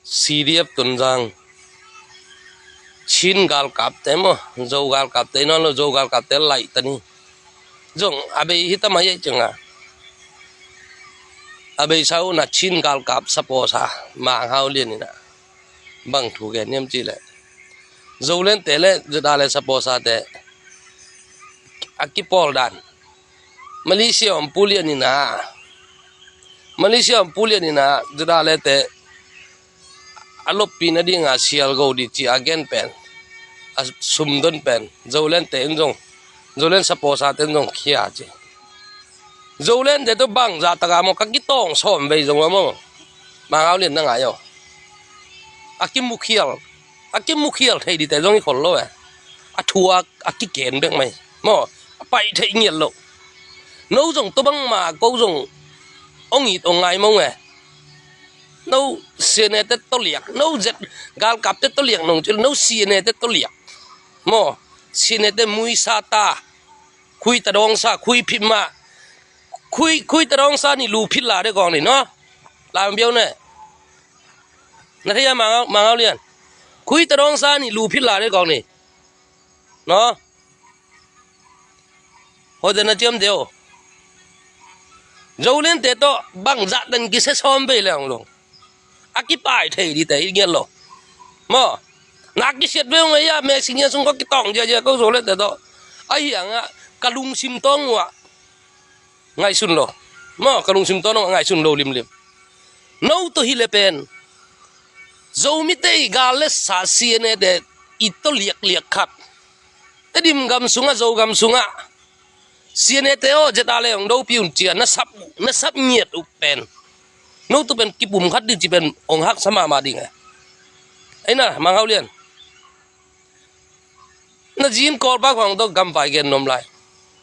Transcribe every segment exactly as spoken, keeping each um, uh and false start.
C D F Tonzang, Chin galkapte maw, Zo galkapte nawn lo, Zo galkapte laih ta ni. Zong a bei hi ta mai ei cianga, a beisa uh na Chin galkap saposa Mang Hau Lian in a bang thu gen hiam cih leh, Zolandte le ZRA le saposate a kipawl dan, Malaysia om Pu Lian in a, Malaysia om Pu Lian in a ZRA le te a loppi nadinga sial go dih ci a gen pen, a sumdon pen Zolandte in zong, Zoland saposate in zong khia ci. Zolandte tawh bangzah taka maw ka kitawng sawm vei zong maw, Mang Hau Lian na ngai aw. A kimukhial, a kimukhial thei dihte zong hi khol lo e. A thu a, a kiken bek mai maw, a pai thei ngiat lo. No zong tua bangma ko zong ong it ong ngai mong e. No C N A te tawh liak, no Z galkapte tawh liak nong cil, no C N A te tawh liak maw. C N A te muisa ta, khui tadawngsa, khui phitmah, khui, khui tadawngsa ni lu phit la de kong ni no. Lam biau ne. Na thei a Mang Hau, Mang Hau Lian. Khui tadawngsa ni lu phit la de kong ni no. Hote na ciam deuh. Zolandte tawh bangzah dan kisia sawm vei le ong zong a kipai thei dihte i ngiat lo maw. Na kisiat vei ong ei a, Messenger sung kong kitawng ziazia ko Zolandte tawh. Ahi hangah ka lungsim tawng uh ah ngaihsun lo maw, ka lungsim tawng uh ah ngaihsun lo limlim. No tawh hi le pen Zomite i gal le sa C N A te i tawh liakliak khat. Tedim gam sungah, Zogam sungah C N A te aw ZRA le ong dopi un cia na sap, na sap ngiat uh pen, no tu pen kipum khat dih ci pen ong haksa mahmah ding e. Ei na Mang Hau Lian, na zin Kawlpa khong tawh gamvai gen nuam lai.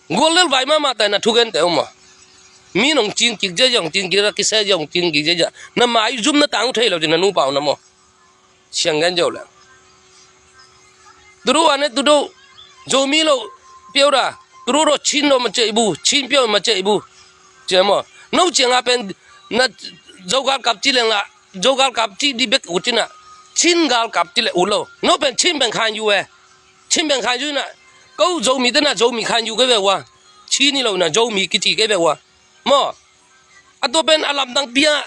Guallel vai mahmah tai na thugente um a. Mi nong cing kik ziazia, ong cing kik a, kisia zia ong cing kik ziazia, na mai zum na tang uh thei lo ci na nupa uh na maw. Siang gen ziau le. Tudo ane tudo Zomi lo piau da. Tudo do Chin lo ma cei bu, Chin piau ma cei bu. Cia maw. No cianga pen na Zo galkap ci leng la, Zo galkap ci di bek ut cina. Chin galkap ci le ut lo. No pen Chin pen khan yu e. Chin pen khan yu na. Ko Zomi te na Zomi khan yu ke be wa. Chin ni lo na Zomi kici ke be wa. Maw. A tua pen a lamdang pia.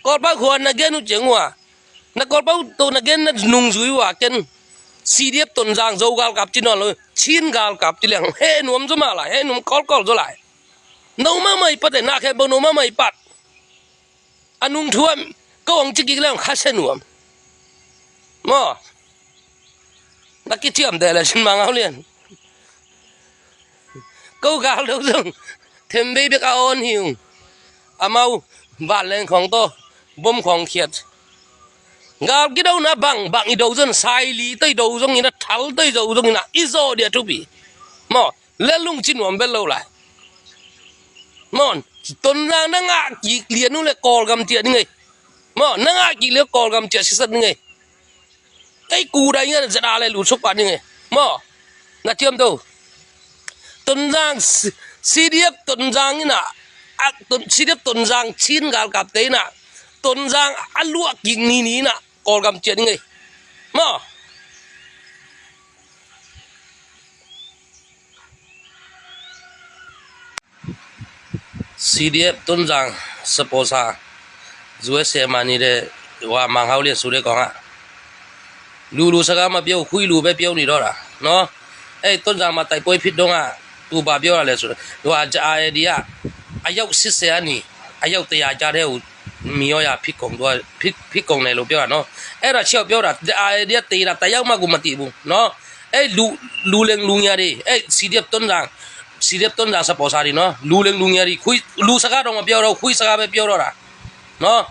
Kawlpa khua na gen uh ciang uh a, na Kawlpa uh tawh na gen na nungzui uh a ken C D F Tonzang Zo galkap ci nawn lo, Chin galkap ci leng he nuam zaw mah lai, he nuam kawlkawl zaw lai. No mahmah i pat e, na khempeuh no mahmah i pat. A nung thu ah ko ong ci kik leng khasia nuam. Maw. Na kiciam deh le cin Mang Hau Lian. Ko gal do zong thembei bek a awn hi ung. Amau vanleng khawng tawh bom khawng khiat. Gal kido na bang bang i do zong, saili tawh i do zong ina, thal tawh i do zong ina, i zawh dia thupi. Maw, le lungci nuam bel lo lai. Maw, Tonzang na ngah kik lian uh le Kawlgam ciah ding ei. Maw, na ngah kik lian Kawlgam ciah sisat ding ei. Kei kudai ngian ZRA le lutsuk pah ding e. Maw, na ciamto. Tonzang, C-, CDF Tonzang ina, a, Ton-, CDF Tonzang Chin galkapte ina, Tonzang a luah kik nini ina Kawlgam ciah ding e. Maw. CDF Tonzang supporter, USA mani de wa Mang Hau Lian su de kong a. Lu lu saka ma piau, khui lu be piau ni do da. No? Ei, Tonzang ma tai poi phit dong a. Tu ba piau la le su. Wa ja a dia. A yau sit se ani. A yau te ya ja de u. Mi yo ya phit kong dua. Phit, phit kong ne lo piau no. Ei da chiau piau da. Ja a dia te da ta yau ma gu ma ti bu. No? Ei, lu, lu leng lu ngia di. Ei, CDF Tonzang. CDF Tonzang supporter di no. Lu leng lu ngia di. Khui, lu saka dong ma piau do, khui saka be piau do da. No.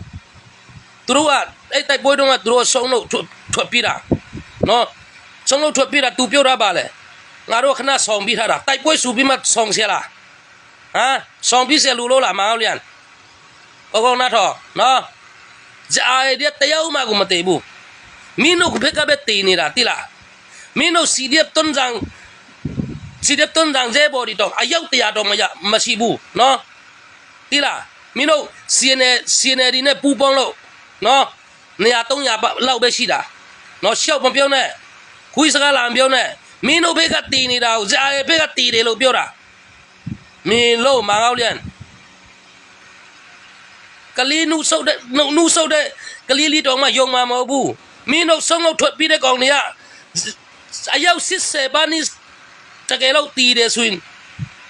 Turu a, ei, tai poi dong a, turu a song no, thu, thu pi da. No. Song no thu pi da, tu piau da ba le. Nga do khana song pi tha da. Tai poi su pi ma song sia la. Ha? Song pi sia lu lo la Mang Hau Lian. Ko kong na tho, no? Ja a dia te yau ma gu ma te bu. Mi no ku pheka be te ni da ti la. Mi no CDF Tonzang, CDF Tonzang je bo di tong. A yau te ya tong ma ya, ma si bu, no? Ti la. Mi no CNA, CNA di ne pu pong lo, no? နှစ်ရာသုံးရာလောက်ပဲရှိတာနော်။ ရှောက်မပြောနဲ့၊ ခွေးစကားလာမပြောနဲ့။ မင်းတို့ဘက်ကတည်နေတာကို ZRA ဘက်ကတည်တယ်လို့ပြောတာ။ မင်းတို့ မင်အောင်လျံ၊ ကလေးနုတ်ဆုတ်တဲ့၊ နုတ်၊ နုတ်ဆုတ်တဲ့ကလေးလေးတောင်မှ ယုံမှာမဟုတ်ဘူး။ မင်းတို့ ဆုံးလို့ထွက်ပြီးတဲ့ကောင်တွေက အယောက်ရှစ်ဆယ်ပါးနီး တကယ်လို့တည်တယ်ဆိုရင်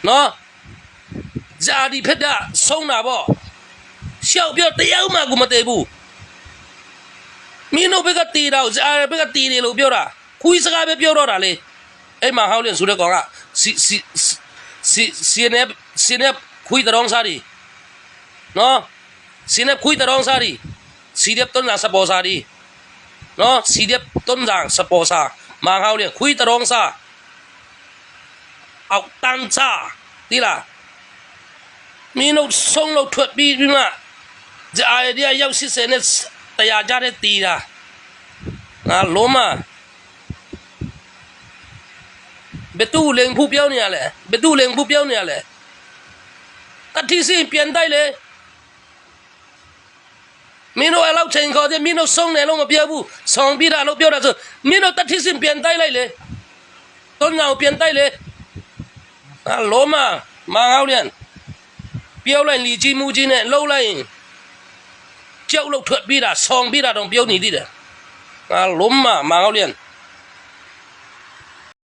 နော်၊ ZRA ဘက်ကဆုံးတာပေါ့။ ရှောက်ပြော တယောက်မှကိုမတည်ဘူး။ မင်းတို့ဘက်ကတည်တာကို ZRA ဘက်ကတည်တယ်လို့ပြောတာ။ ခွေးစကားပဲပြောတော့တာလေ။ အဲ့ မင်အောင်လျံဆိုတဲ့ကောင်က စီ၊ စီ၊ စီ၊ CNF၊ CNF ခွေးတရောင်းစားတွေနော်။ CNF ခွေးတရောင်းစားတွေ၊ CDF တွန်းဇံ supporter တွေနော်။ CDF တွန်းဇံ supporter၊ မင်အောင်လျံ၊ ခွေးတရောင်းစား၊ အောက်တန်းစား၊ သိလား။ မင်းတို့ ဆုံးလို့ထွက်ပြီးမှ ZRA အယောက်ရှစ်ဆယ်နဲ့တစ်ရာကြားထဲတည်တာ။ ငါလုံးမ၊ ဘယ်သူ့ကို လိန်ဖောက်ပြောနေရလဲ။ ဘယ်သူ့ကို လိန်ဖောက်ပြောနေရလဲ။ တတ်ထီစင် ပြန်တိုက်လေ။ မင်းတို့ အဲ့လောက်ချိန်ခေါ်တယ်၊ မင်းတို့ ဆုံးတယ်လို့မပြောဘူး။ ဆောင်ပြီးတာလို့ပြောတာဆို၊ မင်းတို့ တတ်ထီစင် ပြန်တိုက်လိုက်လေ။ တွန်းဇံကို ပြန်တိုက်လေ။ ငါလုံးမ၊ မင်အောင်လျံ၊ ပြောလိုက်ရင် လူကြီးမူကြီးနဲ့ လုပ်လိုက်ရင် ကျောက်လုပ်ထွက်ပြီးတာ၊ ဆောင်ပြီးတာတောင်ပြောနေသေးတယ်။ ငါလုံးမ၊ မင်အောင်လျံ၊